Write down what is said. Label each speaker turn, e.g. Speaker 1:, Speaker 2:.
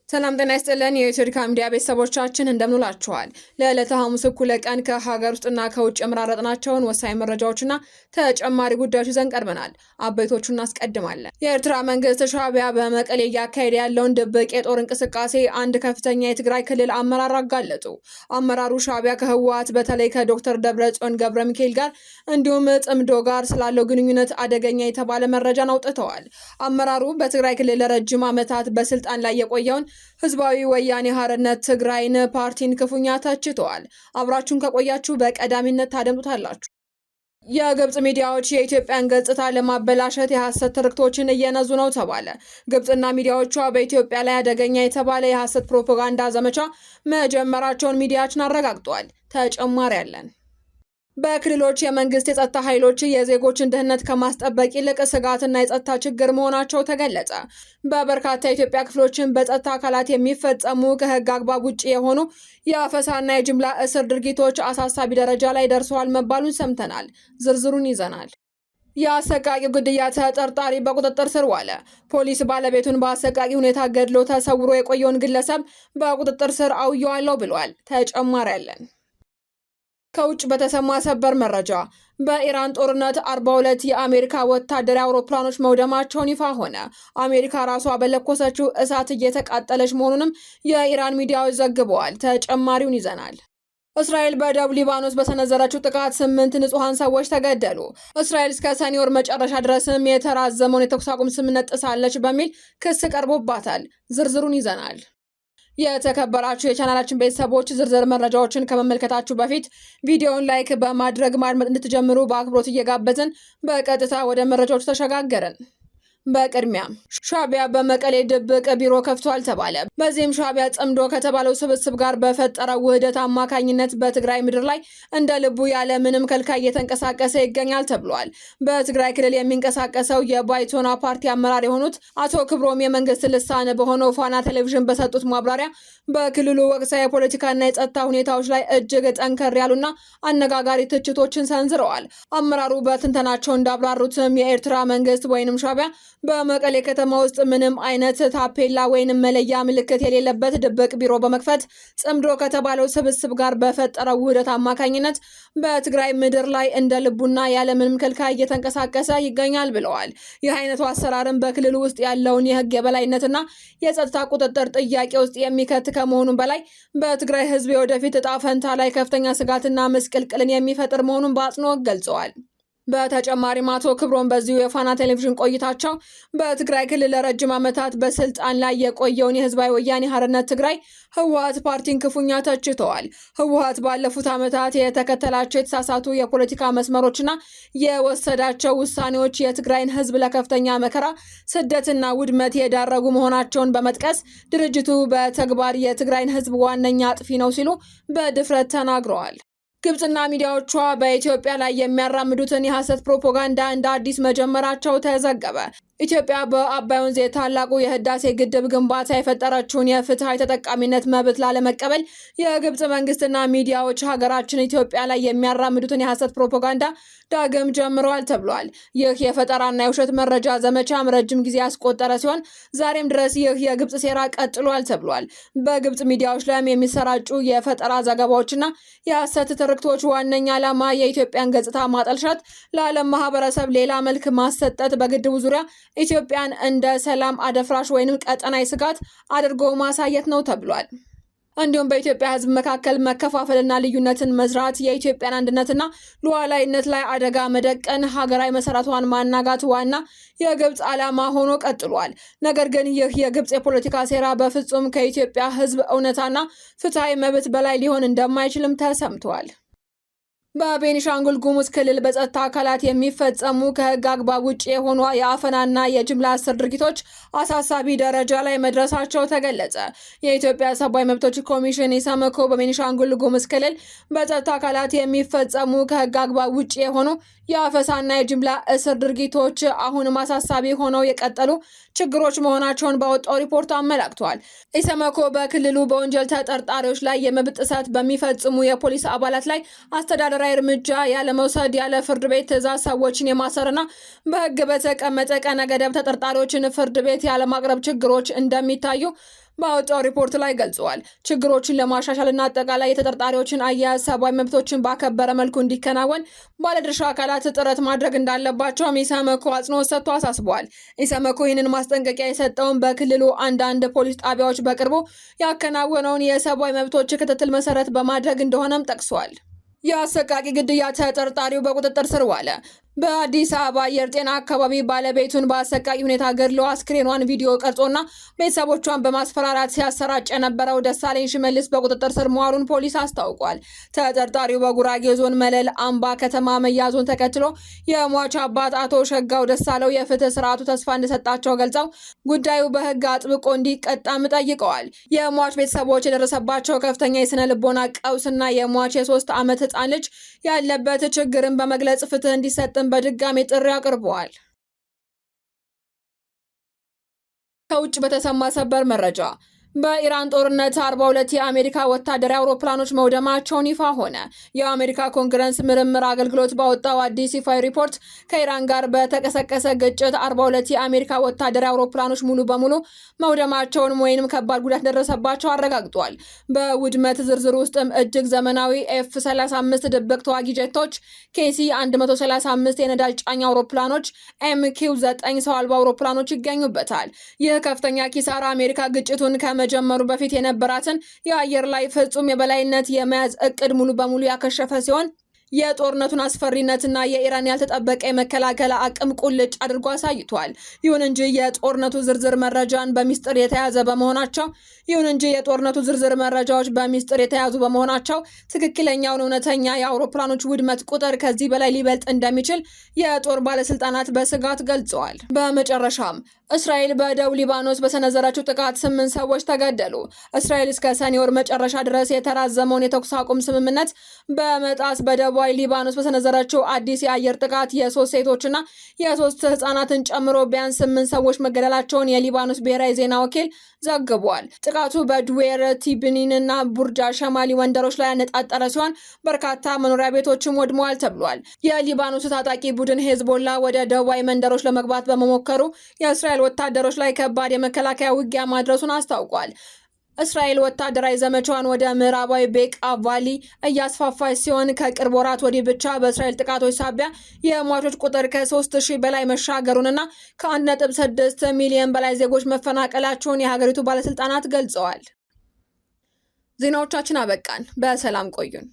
Speaker 1: ሰላም ጤና ይስጥልን። የኢትዮዲካ ሚዲያ ቤተሰቦቻችን እንደምንውላችኋል። ለዕለተ ሐሙስ እኩለ ቀን ከሀገር ውስጥና ከውጭ የመራረጥናቸውን ወሳኝ መረጃዎችና ተጨማሪ ጉዳዮች ይዘን ቀርበናል። አበይቶቹን እናስቀድማለን። የኤርትራ መንግስት ሻዕቢያ በመቀሌ እያካሄደ ያለውን ድብቅ የጦር እንቅስቃሴ አንድ ከፍተኛ የትግራይ ክልል አመራር አጋለጡ። አመራሩ ሻዕቢያ ከህወሓት በተለይ ከዶክተር ደብረጽዮን ገብረ ሚካኤል ጋር እንዲሁም ጽምዶ ጋር ስላለው ግንኙነት አደገኛ የተባለ መረጃን አውጥተዋል። አመራሩ በትግራይ ክልል ለረጅም ዓመታት በስልጣን ላይ የቆየውን ህዝባዊ ወያኔ ሓርነት ትግራይን ፓርቲን ክፉኛ ተችተዋል። አብራችሁን ከቆያችሁ በቀዳሚነት ታደምጡታላችሁ። የግብጽ ሚዲያዎች የኢትዮጵያን ገጽታ ለማበላሸት የሐሰት ትርክቶችን እየነዙ ነው ተባለ። ግብጽና ሚዲያዎቿ በኢትዮጵያ ላይ አደገኛ የተባለ የሐሰት ፕሮፓጋንዳ ዘመቻ መጀመራቸውን ሚዲያችን አረጋግጧል። ተጨማሪ አለን። በክልሎች የመንግስት የጸጥታ ኃይሎች የዜጎችን ደህንነት ከማስጠበቅ ይልቅ ስጋትና የጸጥታ ችግር መሆናቸው ተገለጸ። በበርካታ የኢትዮጵያ ክፍሎችን በጸጥታ አካላት የሚፈጸሙ ከህግ አግባብ ውጭ የሆኑ የአፈሳና የጅምላ እስር ድርጊቶች አሳሳቢ ደረጃ ላይ ደርሰዋል መባሉን ሰምተናል። ዝርዝሩን ይዘናል። የአሰቃቂው ግድያ ተጠርጣሪ በቁጥጥር ስር ዋለ። ፖሊስ ባለቤቱን በአሰቃቂ ሁኔታ ገድሎ ተሰውሮ የቆየውን ግለሰብ በቁጥጥር ስር አውየዋለሁ ብሏል። ተጨማሪ አለን። ከውጭ በተሰማ ሰበር መረጃ በኢራን ጦርነት 42 የአሜሪካ ወታደራዊ አውሮፕላኖች መውደማቸውን ይፋ ሆነ። አሜሪካ ራሷ በለኮሰችው እሳት እየተቃጠለች መሆኑንም የኢራን ሚዲያዎች ዘግበዋል። ተጨማሪውን ይዘናል። እስራኤል በደቡብ ሊባኖስ በሰነዘረችው ጥቃት 8 ንጹሐን ሰዎች ተገደሉ። እስራኤል እስከ ሰኔ ወር መጨረሻ ድረስም የተራዘመውን የተኩስ አቁም ስምምነት ጥሳለች በሚል ክስ ቀርቦባታል። ዝርዝሩን ይዘናል። የተከበራችሁ የቻናላችን ቤተሰቦች ዝርዝር መረጃዎችን ከመመልከታችሁ በፊት ቪዲዮውን like በማድረግ ማድመጥ እንድትጀምሩ በአክብሮት እየጋበዝን በቀጥታ ወደ መረጃዎቹ ተሸጋገርን። በቅድሚያ ሻዕቢያ በመቀሌ ድብቅ ቢሮ ከፍቷል ተባለ። በዚህም ሻዕቢያ ጽምዶ ከተባለው ስብስብ ጋር በፈጠረው ውህደት አማካኝነት በትግራይ ምድር ላይ እንደ ልቡ ያለ ምንም ከልካይ እየተንቀሳቀሰ ይገኛል ተብሏል። በትግራይ ክልል የሚንቀሳቀሰው የባይቶና ፓርቲ አመራር የሆኑት አቶ ክብሮም የመንግስት ልሳን በሆነው ፋና ቴሌቪዥን በሰጡት ማብራሪያ በክልሉ ወቅታዊ የፖለቲካና የጸጥታ ሁኔታዎች ላይ እጅግ ጠንከር ያሉና አነጋጋሪ ትችቶችን ሰንዝረዋል። አመራሩ በትንተናቸው እንዳብራሩትም የኤርትራ መንግስት ወይንም ሻዕቢያ በመቀሌ ከተማ ውስጥ ምንም አይነት ታፔላ ወይንም መለያ ምልክት የሌለበት ድብቅ ቢሮ በመክፈት ጽምዶ ከተባለው ስብስብ ጋር በፈጠረው ውህደት አማካኝነት በትግራይ ምድር ላይ እንደ ልቡና ያለምንም ከልካይ እየተንቀሳቀሰ ይገኛል ብለዋል። ይህ አይነቱ አሰራርም በክልሉ ውስጥ ያለውን የህግ የበላይነትና የጸጥታ ቁጥጥር ጥያቄ ውስጥ የሚከት ከመሆኑም በላይ በትግራይ ህዝብ የወደፊት እጣ ፈንታ ላይ ከፍተኛ ስጋትና ምስቅልቅልን የሚፈጥር መሆኑን በአጽንኦት ገልጸዋል። በተጨማሪም አቶ ክብሮም በዚሁ የፋና ቴሌቪዥን ቆይታቸው በትግራይ ክልል ለረጅም ዓመታት በስልጣን ላይ የቆየውን የህዝባዊ ወያኔ ሓርነት ትግራይ ህወሓት ፓርቲን ክፉኛ ተችተዋል። ህወሓት ባለፉት ዓመታት የተከተላቸው የተሳሳቱ የፖለቲካ መስመሮችና የወሰዳቸው ውሳኔዎች የትግራይን ህዝብ ለከፍተኛ መከራ፣ ስደትና ውድመት የዳረጉ መሆናቸውን በመጥቀስ ድርጅቱ በተግባር የትግራይን ህዝብ ዋነኛ አጥፊ ነው ሲሉ በድፍረት ተናግረዋል። ግብጽና ሚዲያዎቿ በኢትዮጵያ ላይ የሚያራምዱትን የሐሰት ፕሮፓጋንዳ እንደ አዲስ መጀመራቸው ተዘገበ። ኢትዮጵያ በአባይ ወንዝ የታላቁ የህዳሴ ግድብ ግንባታ የፈጠረችውን የፍትሐዊ ተጠቃሚነት መብት ላለመቀበል የግብጽ መንግስትና ሚዲያዎች ሀገራችን ኢትዮጵያ ላይ የሚያራምዱትን የሐሰት ፕሮፓጋንዳ ዳግም ጀምረዋል ተብሏል። ይህ የፈጠራና የውሸት መረጃ ዘመቻም ረጅም ጊዜ ያስቆጠረ ሲሆን ዛሬም ድረስ ይህ የግብጽ ሴራ ቀጥሏል ተብሏል። በግብጽ ሚዲያዎች ላይም የሚሰራጩ የፈጠራ ዘገባዎችና የሐሰት ትርክቶች ዋነኛ ዓላማ የኢትዮጵያን ገጽታ ማጠልሸት፣ ለዓለም ማህበረሰብ ሌላ መልክ ማሰጠት፣ በግድቡ ዙሪያ ኢትዮጵያን እንደ ሰላም አደፍራሽ ወይንም ቀጠናዊ ስጋት አድርጎ ማሳየት ነው ተብሏል። እንዲሁም በኢትዮጵያ ሕዝብ መካከል መከፋፈልና ልዩነትን መዝራት፣ የኢትዮጵያን አንድነትና ሉዓላዊነት ላይ አደጋ መደቀን፣ ሀገራዊ መሰረቷን ማናጋት ዋና የግብፅ ዓላማ ሆኖ ቀጥሏል። ነገር ግን ይህ የግብፅ የፖለቲካ ሴራ በፍጹም ከኢትዮጵያ ሕዝብ እውነታና ፍትሐዊ መብት በላይ ሊሆን እንደማይችልም ተሰምቷል። በቤኒሻንጉል ጉሙዝ ክልል በጸጥታ አካላት የሚፈጸሙ ከህግ አግባብ ውጭ የሆኑ የአፈናና የጅምላ እስር ድርጊቶች አሳሳቢ ደረጃ ላይ መድረሳቸው ተገለጸ። የኢትዮጵያ ሰብአዊ መብቶች ኮሚሽን ኢሰመኮ በቤኒሻንጉል ጉሙዝ ክልል በጸጥታ አካላት የሚፈጸሙ ከህግ አግባብ ውጭ የሆኑ የአፈሳና የጅምላ እስር ድርጊቶች አሁንም አሳሳቢ ሆነው የቀጠሉ ችግሮች መሆናቸውን ባወጣው ሪፖርት አመላክቷል። ኢሰመኮ በክልሉ በወንጀል ተጠርጣሪዎች ላይ የመብት ጥሰት በሚፈጽሙ የፖሊስ አባላት ላይ አስተዳደራዊ እርምጃ ያለመውሰድ፣ ያለ ፍርድ ቤት ትዕዛዝ ሰዎችን የማሰርና በሕግ በተቀመጠ ቀነ ገደብ ተጠርጣሪዎችን ፍርድ ቤት ያለማቅረብ ችግሮች እንደሚታዩ ባወጣው ሪፖርት ላይ ገልጸዋል። ችግሮችን ለማሻሻልና አጠቃላይ የተጠርጣሪዎችን አያያዝ ሰብአዊ መብቶችን ባከበረ መልኩ እንዲከናወን ባለድርሻ አካላት ጥረት ማድረግ እንዳለባቸውም ኢሰመኮ አጽንኦት ሰጥቶ አሳስበዋል። ኢሰመኮ ይህንን ማስጠንቀቂያ የሰጠውን በክልሉ አንዳንድ ፖሊስ ጣቢያዎች በቅርቡ ያከናወነውን የሰብአዊ መብቶች ክትትል መሰረት በማድረግ እንደሆነም ጠቅሷል። የአሰቃቂ ግድያ ተጠርጣሪው በቁጥጥር ስር ዋለ። በአዲስ አበባ አየር ጤና አካባቢ ባለቤቱን በአሰቃቂ ሁኔታ ገድሎ አስክሬኗን ቪዲዮ ቀርጾና ቤተሰቦቿን በማስፈራራት ሲያሰራጭ የነበረው ደሳለኝ ሽመልስ በቁጥጥር ስር መዋሉን ፖሊስ አስታውቋል። ተጠርጣሪው በጉራጌ ዞን መለል አምባ ከተማ መያዙን ተከትሎ የሟች አባት አቶ ሸጋው ደሳለው የፍትህ ስርዓቱ ተስፋ እንደሰጣቸው ገልጸው ጉዳዩ በሕግ አጥብቆ እንዲቀጣም ጠይቀዋል። የሟች ቤተሰቦች የደረሰባቸው ከፍተኛ የስነ ልቦና ቀውስና የሟች የ3 ዓመት ህፃን ልጅ ያለበት ችግርን በመግለጽ ፍትህ እንዲሰጥም በድጋሚ ጥሪ አቅርበዋል። ከውጭ በተሰማ ሰበር መረጃ በኢራን ጦርነት 42 የአሜሪካ ወታደራዊ አውሮፕላኖች መውደማቸውን ይፋ ሆነ። የአሜሪካ ኮንግረስ ምርምር አገልግሎት ባወጣው አዲስ ይፋዊ ሪፖርት ከኢራን ጋር በተቀሰቀሰ ግጭት 42 የአሜሪካ ወታደራዊ አውሮፕላኖች ሙሉ በሙሉ መውደማቸውን ወይንም ከባድ ጉዳት ደረሰባቸው አረጋግጧል። በውድመት ዝርዝር ውስጥም እጅግ ዘመናዊ ኤፍ 35 ድብቅ ተዋጊ ጀቶች፣ ኬሲ 135 የነዳጅ ጫኝ አውሮፕላኖች፣ ኤምኪው 9 ሰው አልባ አውሮፕላኖች ይገኙበታል። ይህ ከፍተኛ ኪሳራ አሜሪካ ግጭቱን ከመጀመሩ በፊት የነበራትን የአየር ላይ ፍጹም የበላይነት የመያዝ እቅድ ሙሉ በሙሉ ያከሸፈ ሲሆን የጦርነቱን አስፈሪነትና የኢራን ያልተጠበቀ የመከላከል አቅም ቁልጭ አድርጎ አሳይቷል። ይሁን እንጂ የጦርነቱ ዝርዝር መረጃዎች በሚስጥር የተያዙ በመሆናቸው ትክክለኛውን እውነተኛ የአውሮፕላኖች ውድመት ቁጥር ከዚህ በላይ ሊበልጥ እንደሚችል የጦር ባለስልጣናት በስጋት ገልጸዋል። በመጨረሻም እስራኤል በደቡብ ሊባኖስ በሰነዘረችው ጥቃት ስምንት ሰዎች ተገደሉ። እስራኤል እስከ ሰኔ ወር መጨረሻ ድረስ የተራዘመውን የተኩስ አቁም ስምምነት በመጣስ በደቡባዊ ሊባኖስ በሰነዘረችው አዲስ የአየር ጥቃት የሶስት ሴቶችና የሶስት ህጻናትን ጨምሮ ቢያንስ ስምንት ሰዎች መገደላቸውን የሊባኖስ ብሔራዊ ዜና ወኪል ዘግቧል። ጥቃቱ በድዌር ቲብኒን እና ቡርጃ ሸማሊ መንደሮች ላይ ያነጣጠረ ሲሆን በርካታ መኖሪያ ቤቶችም ወድመዋል ተብሏል። የሊባኖሱ ታጣቂ ቡድን ሄዝቦላ ወደ ደቡባዊ መንደሮች ለመግባት በመሞከሩ የእስራኤል ወታደሮች ላይ ከባድ የመከላከያ ውጊያ ማድረሱን አስታውቋል። እስራኤል ወታደራዊ ዘመቻዋን ወደ ምዕራባዊ ቤቃ ቫሊ እያስፋፋች ሲሆን ከቅርብ ወራት ወዲህ ብቻ በእስራኤል ጥቃቶች ሳቢያ የሟቾች ቁጥር ከ3,000 በላይ መሻገሩንና ከ1.6 ሚሊዮን በላይ ዜጎች መፈናቀላቸውን የሀገሪቱ ባለስልጣናት ገልጸዋል። ዜናዎቻችን አበቃን። በሰላም ቆዩን።